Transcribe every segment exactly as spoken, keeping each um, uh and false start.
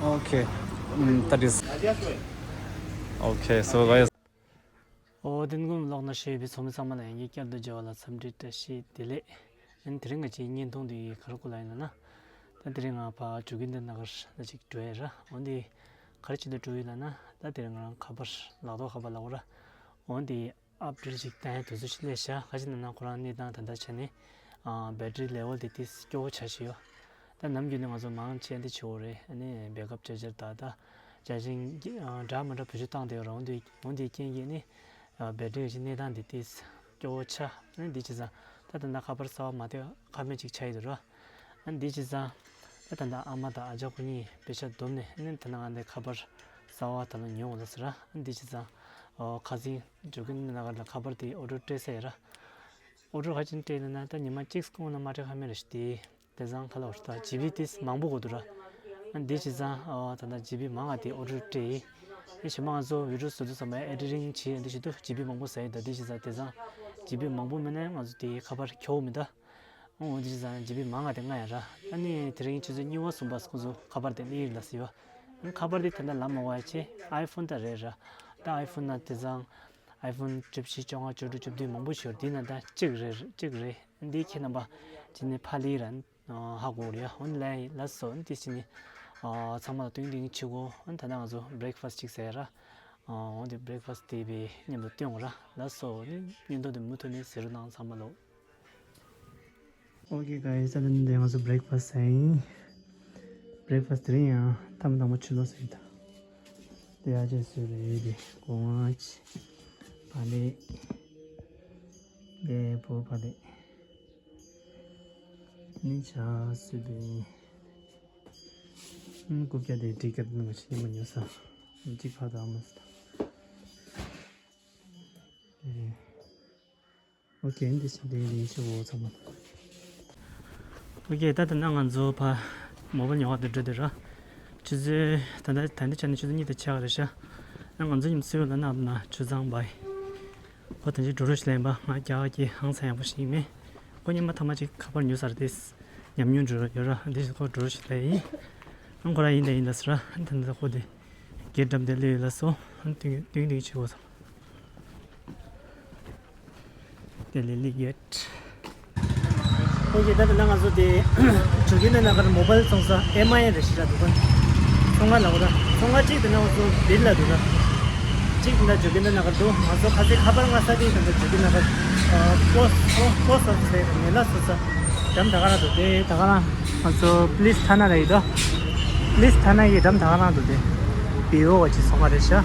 Okay. Mm, that is okay. So, guys. ཨོ་དེ་ནས་ཀློག་ན་ཤེས་པའི་ཚོགས་མི་ཚང་མ་ལ་ཡང་བསྐྱར་དུ་མཇལ་བ་ལ་འཚམས་འདྲི་བཀྲ་ཤིས་བདེ་ལེགས། ཨ་ནི་དེ་རིང་ང་ཅིག་བརྙན་ཐུང་འདི་ག་རེ་སྐོར་ལ་ཡིན་ལབ་ན། ད་དེ་རིང་ང་ཕར་འགྲོ་གི་འདི་ན་གར་ལ་ཅིག་འགྲོ་ཡ་ར། འོན་ཏེ་ག་རེ་བྱེད་དུ་འགྲོ་ཡི་ལབ་ན། ད་དེ་རིང་ང་རང་ཁ་པར་ལག་ཐོག་ཁ་པར་ལབ་དགོས་ར། འོན་ཏེ་ཨབ་ཌེཊ་ཅིག་བཏང་ཡ་དུས་ཚོད་ཅིག་སླེབས་ཤག་ག་ཅི་ན་ན་ཁོ་རང་གནས་སྟངས་ད་ལྟ་ཆ་ནས་ཨ་བེ་ཊི་རི་ལེ་ཝལ་དེ་ཏིས་སྐྱོ་བོ་ཆགས་བཞིན་ཡོད། ད་ནམ་རྒྱུན་ནས་ང་ཚོ་མང་ཆེ་འདི་བྱེད་དགོས་རེད། ཨ་ནི་བེ་ཀབ་ཅར་ཇར་ད་ལྟ་ཅར་ཇིང་ཨ་འདྲ་མི་འདྲ་བེད་སྤྱོད་བཏང་བསྡད་ཡོད་ར། འོན་ཏེ་འོན་ཏེ་རྐྱེན་གྱིས་ནི་ཨ་བེ་ཊི་རི་གི་གནས་སྟངས་དེ་ཏིས་སྐྱོ་བོ་ཆགས། ཨ་ནི་འདི་བྱས་ཙང་ད་ད་ལྟ་ཁ་པར་གསར་པ་མ་སྟེར་ཁ་མེད་ཅིག་ཆགས་ཡོད་ར། ཨ་ནི་འདི་བྱས་ཙང་ད་ད་ལྟ་ཨ་མ་དང་ཨ་ཅག་ཁོ་གཉིས་པེ་ཤ་བསྡོམས་ནས། ཨ་ནི་ད་ལྟ་ང་འདི་ཁ་པར་གསར་པ་ད་ལོ་ཉོ་འོང་ལ་ཟེར་ར། ཨ་ནི་འདི་བྱས་ཙང་ཨོ་ཁ་སང་འགྲོ་གི་ན་གར་ལ་ཁ་པར་དེ་ཨོ་ཌར་སྤྲད་ས་ཡོད་ར། ཨོ་ཌར་ག་ཅིག་སྤྲད་ལབ་ན་ད་ཉི་མ་གཅིག་གོང་ན་མ་སྤྲད་ཁ་མེད་རེད་ཤག་དེ། དེང་སང་ཁ་ལོ་ད་ཇི་བི་དེ་མང་པོ་དགོས་འདུག་ར། ཨ་འདི་བྱས་ཙང་ཨོ་ད་ལྟ་ཇི་བི་མང་ང་དེ་ཨོ་ཌར་སྤྲད་ཡིན། ཨེ་ཞེ་མ་ང་ཚོ་བི་ཌི་ཡོ་བཟོ་དུས་ཙམ་པ་ཨེ་ཌི་ཊིང་བྱེད་འདི་བྱེད་དུས་ཇི་བི་མང་པོ་ཟ་ཡིན། ད་འདི་བྱས་ཙང་དེང་སང་ཇི་བི་མང་པོ་མེད་ན་ང་ཚོ་དེ་ཁ་པར་ཁྱོག་མི་འདུག་ཨོ་འདི་བྱས་ཙང་ཇི་བི་མང་ང་དེ་ལྔ་ཡིན་ར། ཨ་ནི་དེ་རིང་ཆུ་ཚོད་གཉིས་པ་གསུམ་པ་ཁོ་ཚོ་ཁ་པར་དེ་སླེབས་ཡིན་ལབ་ཟེར་བ། ཨ་ཁ་པར་དེ་ད་ལྟ་ལམ་མ་བ་ཆེ་ཨའི་ཕོན་ད་རེད་ར། ད་ཨའི་ཕོན་ན་དེང་སང་ཨའི་ཕོན་བཅུ་བཞི་བཅོ་ལྔ་བཅུ་དྲུག་བཅུ་བདུན་མང་པོ་ཞིག་ཡོད་རེད། དེ་ན་ད་གཅིག་རེད་གཅིག་རེད། འདི་ཁྱེད་རྣམ་པ་ཅི་ནས་ཕ་ལི་ར་ཧ་གོ་རེད། ཨོན་ལའིན་ལ་སོ་འདི་ཅི་ནས་ཚང་མ་ལ་སྟོན་སྟོན་བྱེད་དགོས། ཨོན་ད་ནང་ང་ཚོ་བྷི་རེག་ཕ་སི་ཊི་ཅིག་ཟེར་ར། ཨོན་དེ་བྷི་རེག་ཕ་སི་ཊི་དེ་བས་མཉམ་དུ་སྟོན་དགོས་ར། ལ་སོ་ནི་བརྙན་ཐུང་དེ་མུ་མཐུད་ནས་གཟིགས་རོགས་གནང་ཚང་མ་ལོ། ཨོ་ཁེ་གྷའི་སི། ད་ལྟ་འདི་ང་ཚོ་བྷི་རེག་ཕ་སི་ཊི་ཟ་ཡིན། བྷི་རེག་ཕ་སི་ཊི་དེ་རིང་ཡང་ཐམ་དང་པོ་ཕྱི་ལོགས་ཟ་ཡིན་ད། དེ་ཡ་ཅེ་སུ་རེད། དེ་གོང་ཨ་ཅི་བ་ལེ། དེ་པོ་བ་ལེ། ནི་ཆ་སུ་དེ་ནི་རྐུབ་བཀྱག་དེ་ཊི་ཀེ་ཊི་ནང་ཕྱི་ཉི་མ་ཉོ་ས་གཅིག་ཕ་དང་མ་སི་ད། ཨོ་ཁེ། འདི་ཕྱི་འདི་འདི་ཕྱི་འོ་ཚང་མ། ཨོ་ཁེ། ད་ད་ནང་ང་ཚོ་ཕ་མོ་བལ་ཉོ་བ་དེ་འགྲོ་དེ་ར། ཆུ་ཚོད་ད་ད་ད་འདི་ཆ་ནས་ཆུ་ཚོད་གཉིས་དང་ཕྱེད་ཀ་རེད་ཤག་ཨ་ང་ཚོ་ཉིན་སུ་ཡོད་ལ་ན་ན་ཆུ་ཚང་བའི། ཁོ་ད་ཅི་འགྲོ་རོགས་ཤིག་ལེན་པ་ང་རྒྱ་གར་གྱི་ཧང་སང་ཡག་པོ་ཞིག་མེད། ཁོ་ཉི་མ་ཐ་མ་ཅིག་ཁ་པར་ཉོ་ས་རེད་དེ། ཉམས་མྱོང་འགྲོ་ཡོད་ར། འདི་ཞིག་ཁོ་འགྲོ་རོགས་ཤིག་ལེན་ཡིན། ཨང་ཁོ་ར་ཡིན་ད་ཡིན་ད་ཟེར་ར། ཨ་ད་ད་ཁོ་དེ། གེ་ཊི་འགྲམ་དེ་སླེབས་ཡོད་ལ་སོ། ཨ་ཏིང་ཏིང་ཏིང་བྱེད་དགོས་སམ། དེ་ལས་སླེབས་ཡོད། ཨོ་ཁེ། ད་ད་ལྟ་ང་ཚོ་དེ་ཇོ་གི་ན་ན་གར་མོ་བལ་ཚོང་ས་ཨེམ་ཨའི་རེད་ཤི་ར་འདུག་ག་ཚོང་ཁང་ལ་འོ་ར། ཚོང་ཁང་གཅིག་དེ་ན་ང་ཚོ་བིལ་ལ་འདུག་ར། གཅིག་དེ་ན་ཇོ་གི་ན་ན་གར་འདུག་ང་ཚོ་ཁ་སེ་ཁ་པར་ང་ས་དེ་དེ་ན་ཇོ་གི་ན་གར་པོ་སི་པོ་སི་ཨོ་ཕི་སི་ཟེར་ནས་ལ་སོ་ས་འགྲམ་ད་ག་ར་འདུག་དེ་ད་ག་ར་ང་ཚོ་པུ་ལི་སི་ཐ་ན་རེད་འདུག་ལིས་ཐ་ན་གི་འགྲམ་ད་ག་རང་འདུག་དེ། བི་ཨོ་བ་ཅི་སོང་བ་རེད་ཤག་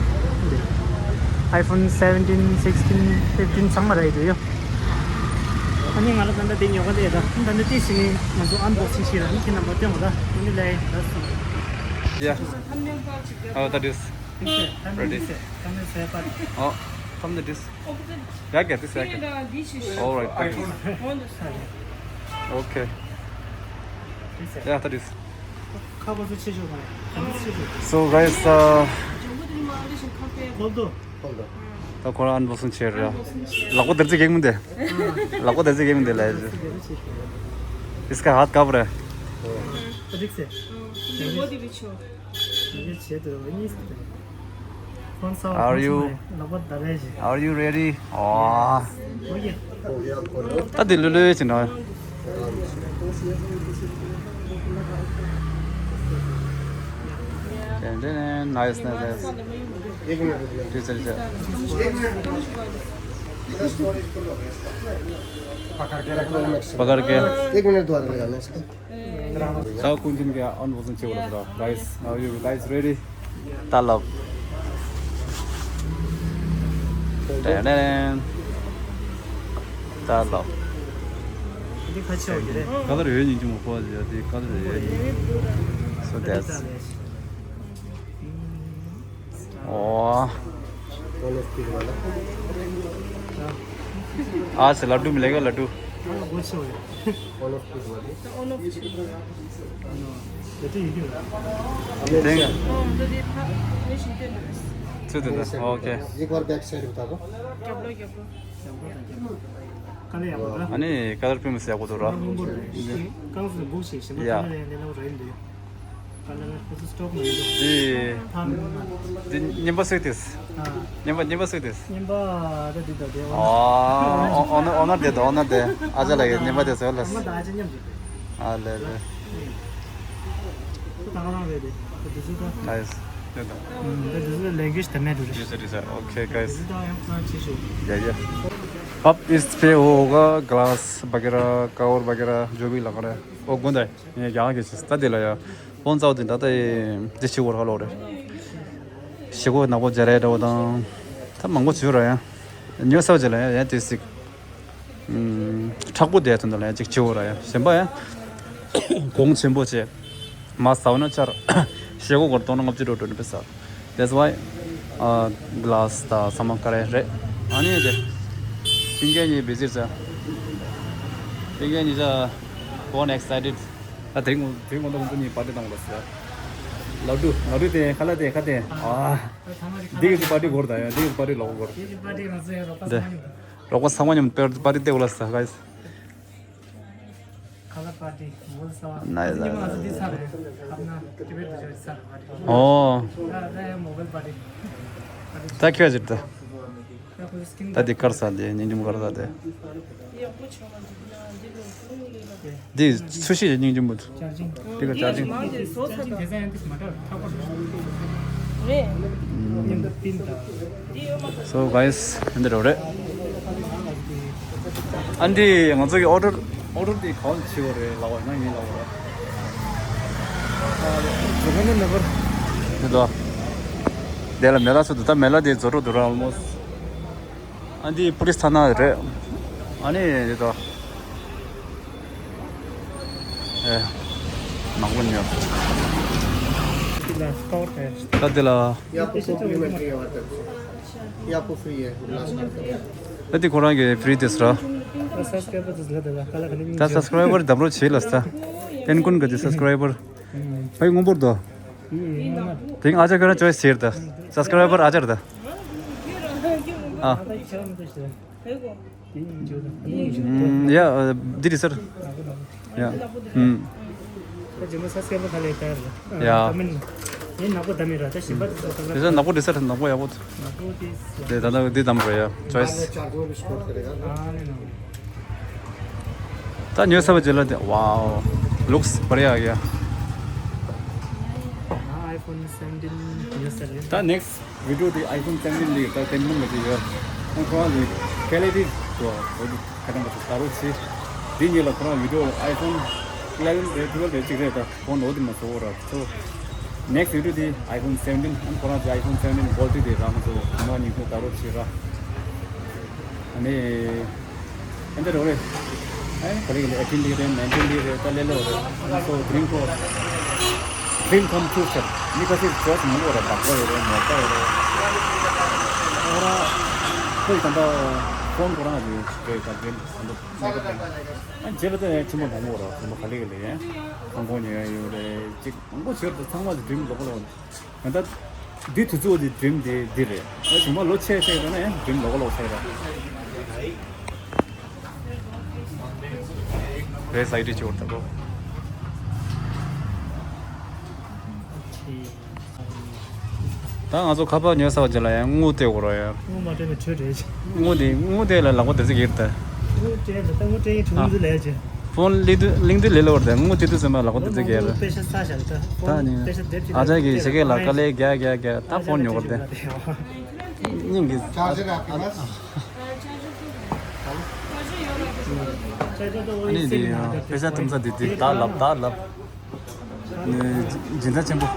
དེ། ཨའི་ཕོན་སེ་བེན་ཊིན། སིག་སི་ཊིན། ཕིབ་ཊིན་ཚང་མ་རེད་འདུག་ཡོ། ཨ་ནི་ང་ལ་ད་ལྟ་དེ་ཉོ་ག་ལས་ད། ད་ལྟ་དེ་ཞིག་ནི་ང་ཚོ་ཨན་བོག་སིང་བྱེད་ར། ཨ་ནི་ཁྱེད་རྣམ་པ་སྟོན་གོ་ད། ཨ་ནི་ལས་ད་སོང་། Yeah. Oh, that is ready. Oh, come to this. Yeah, get this, yeah, get. All right, thank you. Okay. Yeah, that is. So, guys, uh, ད་ཁོ་རང་ཨན་བོག་སིང་བྱེད་ར། ལག་པ་འདར་ཚེ་གེགས་མི་འདུག་ལག་པ་འདར་ཚེ་གེགས་མི་འདུག་ལ། इसका हाथ कांप रहा है। Are you, are you ready? ཨོ། ད་དེ་ལོས་ལོས་བྱེད་ན། ཏན་ཏན། ནའིས་ནའིས་ནའིས། ཅི་ཟེར་ཅི། पकड़ के। एक मिनट द्वारा लगाना है इसको। ད་ཀུན་མཁྱེན་གྱིས་ཨན་བོག་སིང་བྱེད་དགོས་རེད་ཟེར་ར། Guys, are you guys ready? ད་ལབ། ཏན་ཏན། ད་ལབ། འདི་ཁ་ཆེ་བ་ཡོད་རེད། ཀ་ལར་ཡོད་ཉིན་གྱི་མོ་ཁོ་ཡོད་དེ་ཀ་ལར་ཡོད་ཉིན། So that's. ཨོ། आज से लड्डू मिलेगा, लड्डू। एक बार बैक साइड बता दो। अनि कलर पनि सेको दो र। या। འདི་འདི་རྙིང་པ་སུས་དེས། རྙིང་པ་རྙིང་པ་སུས་དེས། རྙིང་པ་ད་འདི་ད་དེ། ཨོ་ཨོ་ནར་ཨོ་ནར་དེ་ད་ཨོ་ནར་དེ་ཨ་ཅག་ལགས་ཀྱི་རྙིང་པ་དེ་ཟེར་ལ། ཨོ་ནར་ད་ཨ་ཅག་མཉམ་ཞིག་ཨ་ལེ་ལེ། ད་ག་རང་རེད་དེ། ད་དེ་ཚོ་ད། Nice. དེ་ད། ད་དེ་ཚོ་ལེང་གུ་ཨེ་ཇི་དེ་མེད་འགྲོ་རེད། Yes, it is. Okay, guys. དེ་ད་ཡང་ཁ་ཆེ་ཤོས། Yeah, yeah. अब इस पे होगा ग्लास वगैरह, कवर वगैरह, जो भी लग रहा है, वो गुंदा है। ये यहाँ के चीज़, ད་དེ་ལ་ཡ། ཕོན་ཚའོ་དེ་འདྲ་ད་ཡེ་འདི་ཞིག་བོར་ཧ་ལོ་རེད། ཞིག་གོ་ནག་པོ་སྦྱར་ཡ་འདྲ་བོ་དང་། ད་མང་པོ་བྱུང་ར་ཡ། ཉོ་ས་བྱེད་ལ་ཡ་ཡ་དེ་སིག་ཨུམ། མཁྲེགས་པོ་དེ་ཚོ་འདི་ལ་ཡ་གཅིག་བྱེད་འོ་ར་ཡ། གཞན་པ་ཡ། གོང་ཆེན་པོ་བྱས། མ་ཟ་བ་ན་ཆར། ཞིག་གོ་གོར་ཏོང་ན་ལྔ་བཅུ་འགྲོ་འགྲོ་ནི་པེ་ས། That's why, uh, glass ད་ས་མ་ཀ་རེ་རེད། ཨ་ནི་དེ། པིང་ཀེ་ཉི་བི་ཟིར་ས། པིང་ཀེ་ཉི་ས། Born excited. ད་དེ་རིང་དེ་རིང་ང་ཚོ་ཁོང་ཚོ་གཉིས་པར་ཏི་བཏང་བ་ཟེར། ལ་ཌུ་ལ་ཌུ་དེ་ཁ་ལ་དེ་ཁ་དེ། ཨ། འདི་གི་པར་ཏི་གོར་ད་ཡ། འདི་གི་པར་ཏི་ལོག་གོར། འདི་གི་པར་ཏི་ང་ཚོ་ཡ་རོགས་པ་དེ་ཚང་མ་ཉོ། རོགས་པ་ཚང་མ་ཉོ་པར་ཏི་དེ་གོ་ལ་ས་ག་ཡིས། ཁ་ལ་པར་ཏི་མོ་ལ་ས་བ། ནའི་ལ་ལ། ཨ་ནི་ང་ཚོ་འདི་ཚར་རེད། ཨ་ན་ཏི་བེད་དུ་ཆ་ཚར་པར་ཏི། ཨོ། ད་ད་ཡ་མོ་བལ་པར་ཏི། ད་ཁྱོད་ཅིག་ད། ད་འདི་དཀར་ས་དེ་སྙིང་རྗེ་མོ་དཀར་ས་དེ། འདི་ཚུ་ཤི་སྙིང་རྗེ་མོ། འདི་ག་ཅར་ཇིང་། So guys, འདི་རོ་རེད། ཨ་འདི་ང་ཚོ་གི་ཨོ་ཌར་ཨོ་ཌར་དེ་ག་བ་ནས་བྱེད་པ་རེད་ལབ་པ་ན་ཡིན་ལབ་པ་རེད། འདི་དོ། དེ་ལ་མེ་ལ་ཚོ་འདུག་ད་མེ་ལ་དེ་རྫོགས་འགྲོ་འདུག་ར་almost། ཨ་འདི་པུ་ལིས་ཐ་ན་རེད། ཨ་ནི་འདི་དོ། ཨེ། མང་པོ་ཉོ། འདི་ལ་སྐོར་དེ། ད་འདི་ལ། ये आपको कॉम्प्लीमेंट्री है, मतलब। ये आपको फ्री है, ग्लास का। ཨ་འདི་ཁོ་རང་གི་ཕི་རི་དེ་ཟེར། ད་སབ་སི་ཀ་རའི་བར་འདམ་རོགས་བྱེད་ལ་ས། ཨན་ཀུན་ག་དེ་སབ་སི་ཀ་རའི་བར། ཕའི་སྔོན་པོར་དོ། དེང་ཨ་ཅག་ཁྱོད་རང་ཅོའི་སི་བྱེད་ད། སབ་སི་ཀ་རའི་བར་ཨ་ཅག་ད། ཨ། ཡ། འདི་རེད་སར། ཡ། ཨུམ། ཡ། དེ་ཚོ་ནག་པོ་རེད་སར། ནག་པོ་ཡག་པོ། དེ་ད་ལྟ་འདི་དམ་རེད་ཡ། ཅོའི་སི། ད་ཉོས་ཚར་བ་རྗེས་ལ་དེ། Wow, looks बढ़िया आ गया. ད་next video དེ་iPhone seventeen ལས་ད་ten ལས་དེ་ཡོད། ཨ་ཁོ་རང་གི་quality དོ་འོ་དེ་ཁ་ཐང་པ་ཞིག་ད་རོགས་བྱེད། དེ་ཉིད་ལ་ཁོ་རང་video iPhone eleven རེད། twelve རེད། གཅིག་རེད། ད་ཕོན་འོ་དེ་མ་བཟོ་བོ་ར་ཚོ། Next video དེ་iPhone seventeen ཨ་ཁོ་རང་གི་iPhone seventeen quality དེ་རང་ཚོ་མ་ཉིད་ཁོ་ད་རོགས་བྱེད་ར། ཨ་ནི། ཨེ་འདྲ་རེད། ཨེ་ག་རེ་ག་རེ་eighteen ལི་རེད། nineteen ལི་རེད། ད་ལེ་ལོ་རེད། ཨ་ཚོ་dream ཁོ། Dream come true ཆེ། མི་ཁ་ཤས་ཅོའི་སི་མང་པོ་རེད། བདག་པོ་ཡོད་རེད། མོ་ཊ་ཡོད་རེད། ཨོ་ར། ཁོས་ད་ལྟ་ཕོན་ཁོ་རང་གི་རེད། ད་dream ད་ལྟ་མེད་པ་དང་། ཨ་རྗེས་ལ་ད་ཆེན་པོ་མང་པོ་རེད། ཆེན་པོ་ག་ལེ་ག་ལེ་ཡང་ཁང་ཁོང་ཉོ་ཡ་ཡོད་རེད། ཅིག་མང་པོ་ཟེར་ད་ཚང་མ་གི་dream ལོག་ལོག་ད་ལྟ་འདི་དུས་ཚོད་འདི་dream འདི་འདི་རེད། ཨ་ཞིག་མ་ལོ་ཆེ་ཆེ་ཡོད་ན་ཡང་dream ལོག་ལོག་ཆགས་རེད། རེད་སའི་ཌི་ཅིག་བར་ད་གོ། ད་ང་ཚོ་ཁ་པར་ཉོས་ཚར་བ་རྗེས་ལ་ཡང་དངུལ་སྟེར་དགོས་རེད་ཡ། དངུལ་མ་སྤྲད་ན་བྲོས་རེད། དངུལ་དེ་དངུལ་དེ་ལ་ལག་པ་དེ་ཚོ་གིར་ད། དངུལ་སྤྲད་ད་ལྟ་དངུལ་སྤྲད་ཡིན་དྲུང་དུ་ལས་ཀྱི། ཕོན་ལིང་དུ་ལིང་དུ་ལས་ལོར་དེ་དངུལ་དེ་དུས་ཙམ་པ་ལག་པ་དེ་ཚོ་གིར། པེ་ཤ་ས་ཞག་ད་ད་ཕོན་ནི་པེ་ཤ་དེབ་ཅིག་ཨ་ཅག་གིས་ཞེ་གེ་ལ་དཀའ་ལས་རྒྱག་རྒྱག་རྒྱག་ད་ཕོན་ཉོ་གར་དེ། སྙིང་གི། चार्जर आपके पास? ཨ་ནི་དེ་པེ་ཤ་ཐུམ་ས་དེ་དེ་ད་ལབ་ད་ལབ། སྦྱིན་བདག་ཆེན་པོ།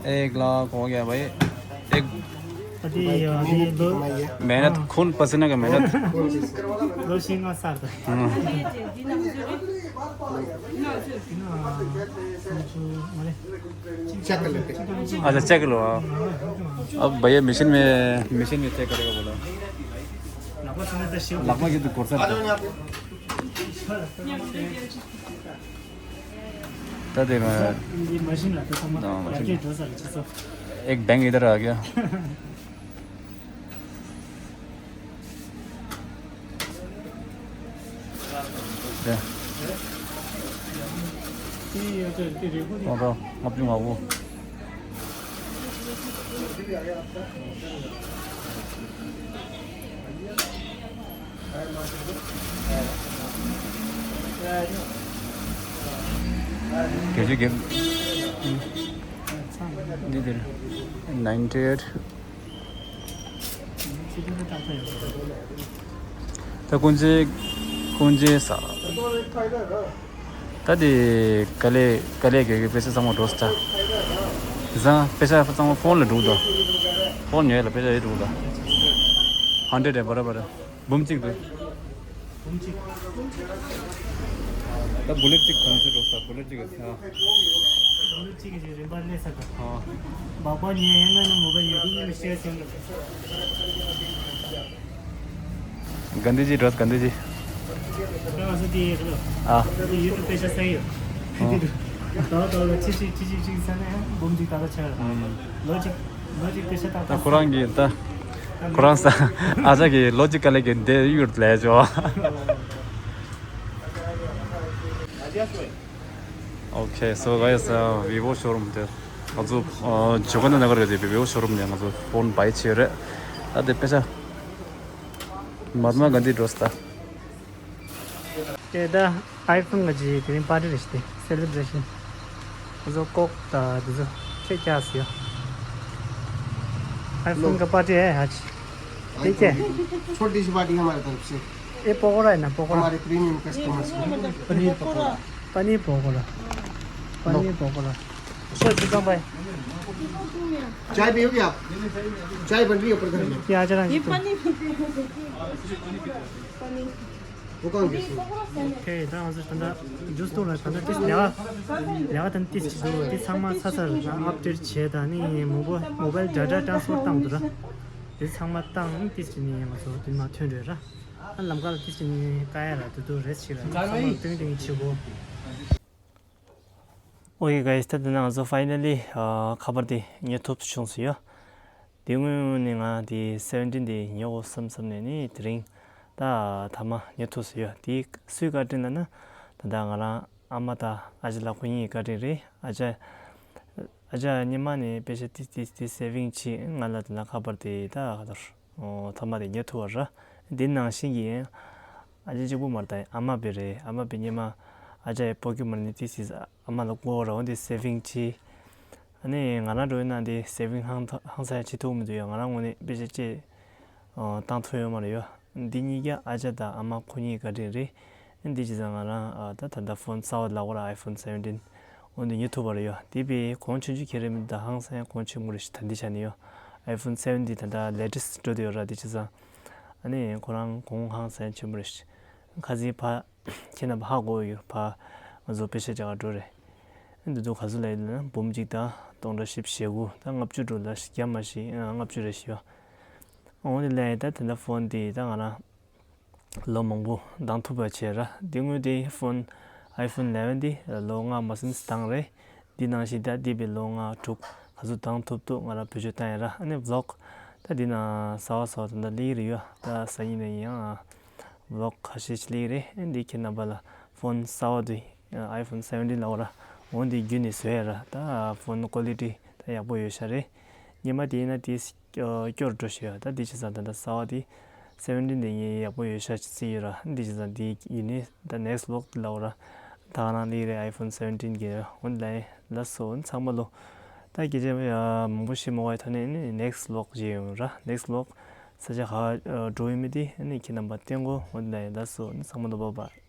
एक लाख हो गया भाई। एक मेहनत, खून पसीना का मेहनत। हम्म। चेक कर लेते हैं। अच्छा, चेक लो आप। अब भैया मशीन में, मशीन में चेक करेगा बोला। लगभग ये तो कोर्सा था। ད་དེ་ང་། ये मशीन ला तो समझ हाँ, मशीन। एक बैंक इधर आ गया। སྟོང་ཕྲག་ལྔ་བཅུ་ང་དགུ། བརྒྱད་ཅུ་གྱ་གཉིས། འདི་འདིར་ninety eight། ད་ཀུན་རྫོབ། ཀུན་རྫོབ་ས། ད་དེ་ག་ལེ་ག་ལེ་གེ་གེ་པེ་ས་ཚང་མ་འགྲོ་ས། ད་དེང་སང་པེ་ས་ཚང་མ་ཕོན་ལ་འགྲོ་འདུག་ཕོན་ཉོས་ལ་པེ་ས་ཡོད་འགྲོ་འདུག་ཧན་ཌེ་ཌི་ཡ་བར་བར་འབུམ་གཅིག་འདུག་འབུམ་གཅིག་ད་བུ་ལེ་ཊི་གཅིག་གོན་ཆེད་འགྲོ་ས། བུ་ལེ་ཊི་གཅིག་གི་ཚེ། བུ་ལེ་ཊི་གཅིག་གི་རིན་པ་སླེབས་ས་དང་། ཨ། སྦག་སྦག་ཉོས་ཡོད་ན་ནི་མོ་བལ་ཡོད་དུས་ཉིན་མི་ཤེས་ཟེར་འགྲོ། ག་འདི་ཅི་འགྲོ་ག་འདི་ཅི། ང་ཚོ་དེ་ཡོད་རེད། ཨ། ང་ཚོ་ཡུལ་དུ་པེ་ས་ས་ཡོད། ཨ། ད་ད་ལ་ཆི་ཆི་ཆི་ཆི་ཆི་ཟེར་ན་ཡང་འབུམ་གཅིག་ད་ལ་ཆགས་རེད། ཨ། ལོ་གཅིག་ལོ་གཅིག་པེ་ས་ད་ད་ཁོ་རང་གིས་ད། ཁོ་རང་ས། ཨ་ཅག་གིས་ལོ་གཅིག་ག་ལེ་གི་འདི་ཡུལ་ལས་ཆོག Okay, so guys, uh, Vivo showroom དེ་ང་ཚོ་ཇོ་ཀ་ན་ན་གར་གི་དེ་Vivo showroom ནས་ང་ཚོ་ཕོན་བའི་བྱས་རེད། ད་དེ་པེ་ས་མ་ཧཱ་ཏ་མ་གཱན་དྷི་འགྲོ་ས་ད། དེ་ད་ཨའི་ཕོན་གི་དེ་རིང་པར་ཊི་རེད་ཤག་དེ་སེ་ལེབ་རེ་ཤན། ང་ཚོ་ཀོག་དང་དེ་ཚོ་ཁྱེད་རྒྱག་སི་ཡོད། ཨའི་ཕོན་གི་པར་ཊི་ཨེ་ཧ་ཅི། ठीक है। छोटी सी पार्टी हमारी तरफ से। ये पकौड़ा है ना, पकौड़ा। हमारे प्रीमियम कस्टमर्स को। पनीर पकौड़ा। पनीर पकौड़ा। पनीर पकौड़ा। सर, चिकन भाई। चाय पियोगे आप? चाय बन रही है ऊपर घर में। ये आ जरा। ये पनीर। पनीर। वो कौन है? ओके, ད་ང་ཚོ་ད་ལྟ་ཇུས་འཐུང་ལ་ད་ལྟ་ཏིས་ལས་ཀ་ལས་ཀ་དང་ཏིས་ཅི་འདུག་དེ་ཚང་མ་ཚ་ཚ་རུ་ཨབ་ཌེཊ་བྱས་དང་ནི་མོ་བལ་མོ་བལ་ཌ་ཊ་ཊན་སི་ཕར་བཏང་འདུག་ར། དེ་ཚང་མ་བཏང་ཏིས་ཅི་ནི་ང་ཚོ་དེ་མ་ཐོན་རེད་ར། ཨ་ལམ་ཁ་ལ་ཏིས་ཅི་ནི་ཀ་ཡ་ར་དུ་དུ་རེས་བྱེད་ར་ཚང་མ་ཏིང་ཏིང་བྱེད་དགོས། Okay guys, ད་དེ་ན་ང་ཚོ་finally ཁ་པར་དེ་ཉོ་ཐུབ་བྱུང་སོང་ཡོད། དེ་སྔོན་ནས་ང་དེ་seventeen དེ་ཉོ་དགོས་བསམ་བསམ་ནས་ནི་དེ་རིང་ད་ཐ་མ་ཉོ་ཐུབ་སོང་ཡོད། དེ་སུའི་བཀའ་དྲིན་ལབ་ན་ད་ལྟ་ང་རང་ཨ་མ་དང་ཨ་ཅག་ལགས་ཁོ་གཉིས་ཀྱི་བཀའ་དྲིན་རེད། ཨ་ཅག་ཨ་ཅག་སྔོན་མ་ནས་པེ་ས་ཏིས་ཏིས་ཏིས་སེ་བིང་བྱས་ང་ལ་དེ་ན་ཁ་པར་དེ་ད་ག་ལྟར། ཨོ། ཐ་མ་དེ་ཉོ་ཐུབ་པ་ར། འདི་ནང་བཞིན་གྱི་ཨ་ཅེ་གཅིག་པུ་མ་རེད་ད། ཨ་མ་པེ་རེད། ཨ་མ་པེ་སྔོན་མ་ཨ་ཅག་གི་པོ་ཀེ་མོན་ནི་ཏིས་ཏིས་ཨ་མ་ལ་བསྐུར་བ་ར། འོ་འདི་སེ་བིང་བྱས། ཨ་ནི་ང་རང་འགྲོ་ཡིན་ན་འདི་སེ་བིང་ཧང་ཧང་སང་བྱེད་ཐུབ་མི་འདུག་ཡ། ང་རང་ངོས་ནས་པེ་ས་ཅེ་ཨོ་བཏང་ཐུབ་ཡོད་མ་རེད་ཡ། འདི་གཉིས་ཀ་ཨ་ཅག་དང་ཨ་མ་ཁོ་གཉིས་བཀའ་དྲིན་རེད། འདི་བྱས་ཙང་ང་རང་ཨ་ད་ད་ལྟ་ཕོན་གསར་པ་ལབ་དགོས་ར། iPhone seventeen། འོ་འདི་ཉོ་ཐུབ་པ་རེད་ཡ། དེ་པེ་གོང་ཆུང་ཆུང་ཁྱེད་རེད་མི་འདུག་ད་ཧང་སང་གོང་ཆེན་པོ་རེད་ཤག་ད་འདི་ཆ་ནས་ཡ། iPhone seventeen ད་ལྟ་latest འགྲོ་བསྡད་ཡོད་ར། འདི་བྱས་ཙང་ཨ་ནི་ཁོ་རང་གོང་ཧང་སང་ཆེན་པོ་རེད་ཤག་ཁ་སང་ཕ་ཁྱེད་རྣམ་པ་ཧ་གོ་ཡོད། ཕ་ང་ཚོ་པེ་ས་རྒྱག་ག་འགྲོ་རེད། འདི་དུས་ག་ཚོད་ལ་ཡིན་ན་འབུམ་གཅིག་དང་སྟོང་ཕྲག་བཞི་བཅུ་ཞེ་དགུ་དང་ལྔ་བཅུ་འགྲོ་ལ་བརྒྱ་མ་ཞིག་ལྔ་བཅུ་རེད་ཤག་འོ་འདི་ལས་ད་དེ་འདྲ་ཕོན་དེ་ད་ང་རང་ལོ་མང་པོ་འདང་ཐུབ་པ་བྱས་ར། དེ་སྔོན་དེ་ཕོན་iPhone eleven དེ་ལོ་ལྔ་མ་ཟིན་འདང་རེད། འདི་ནང་བཞིན་ད་འདི་པའི་ལོ་ལྔ་དྲུག་ག་ཚོད་འདང་ཐུབ་ཐུབ་ང་རང་བེད་སྤྱོད་བཏང་ཡིན་ར། ཨ་ནི་vlog ད་འདི་ན་གསར་པ་གསར་པ་ད་ལྟ་སླེབས་ཀྱི་རེད་ཡ། ད་སང་ཉིན་ནས་ཡིན་ཡང་vlog ཁ་ཤས་ཤིག་སླེབས་ཀྱི་རེད། ཨ་འདི་ཁྱེད་རྣམ་པ་ལ་ཕོན་གསར་པ་དེ་iPhone seventeen ལབ་དགོས་ར། འོ་འདི་བརྒྱུད་ནས་བཟོས་ཡ་ར། ད་ཕོན་quality ད་ཡག་པོ་ཡོད་ཤག་རེད། སྔོན་མ་དེ་ཡིན་ན་དེ་སྐྱོ་སྐྱོར་འགྲོ་ཤི་ཡོད། ད་འདི་བྱས་ཙང་ད་ལྟ་གསར་པ་དེ་seventeen དེ་ངས་ཡག་པོ་ཡོད་ཤག་ཅིག་བརྩི་ཡོད་ར། འདི་བྱས་ཙང་དེ་ཡིན་ནི་ད་next vlog དེ་ལབ་དགོས་ར། ད་ག་རང་སླེབས་རེད་iPhone seventeen གི། འོ་འདི་ལ་ལགས་སོ་ཚང་མ་ལོ། ད་སྐད་ཆ་མང་པོ་བཤད་མ་དགོས་པའི་ཐོག་ནས་ནི་next vlog བྱས་ཡོང་ར། next vlog ས་ཆ་ག་འགྲོ་ཡོད་མེད་དེ་ནི་ཁྱེད་རྣམ་པ་བསྟན་དགོས། འོ་འདི་ལ་ལགས་སོ་ཚང་མ་ལོ། bye bye།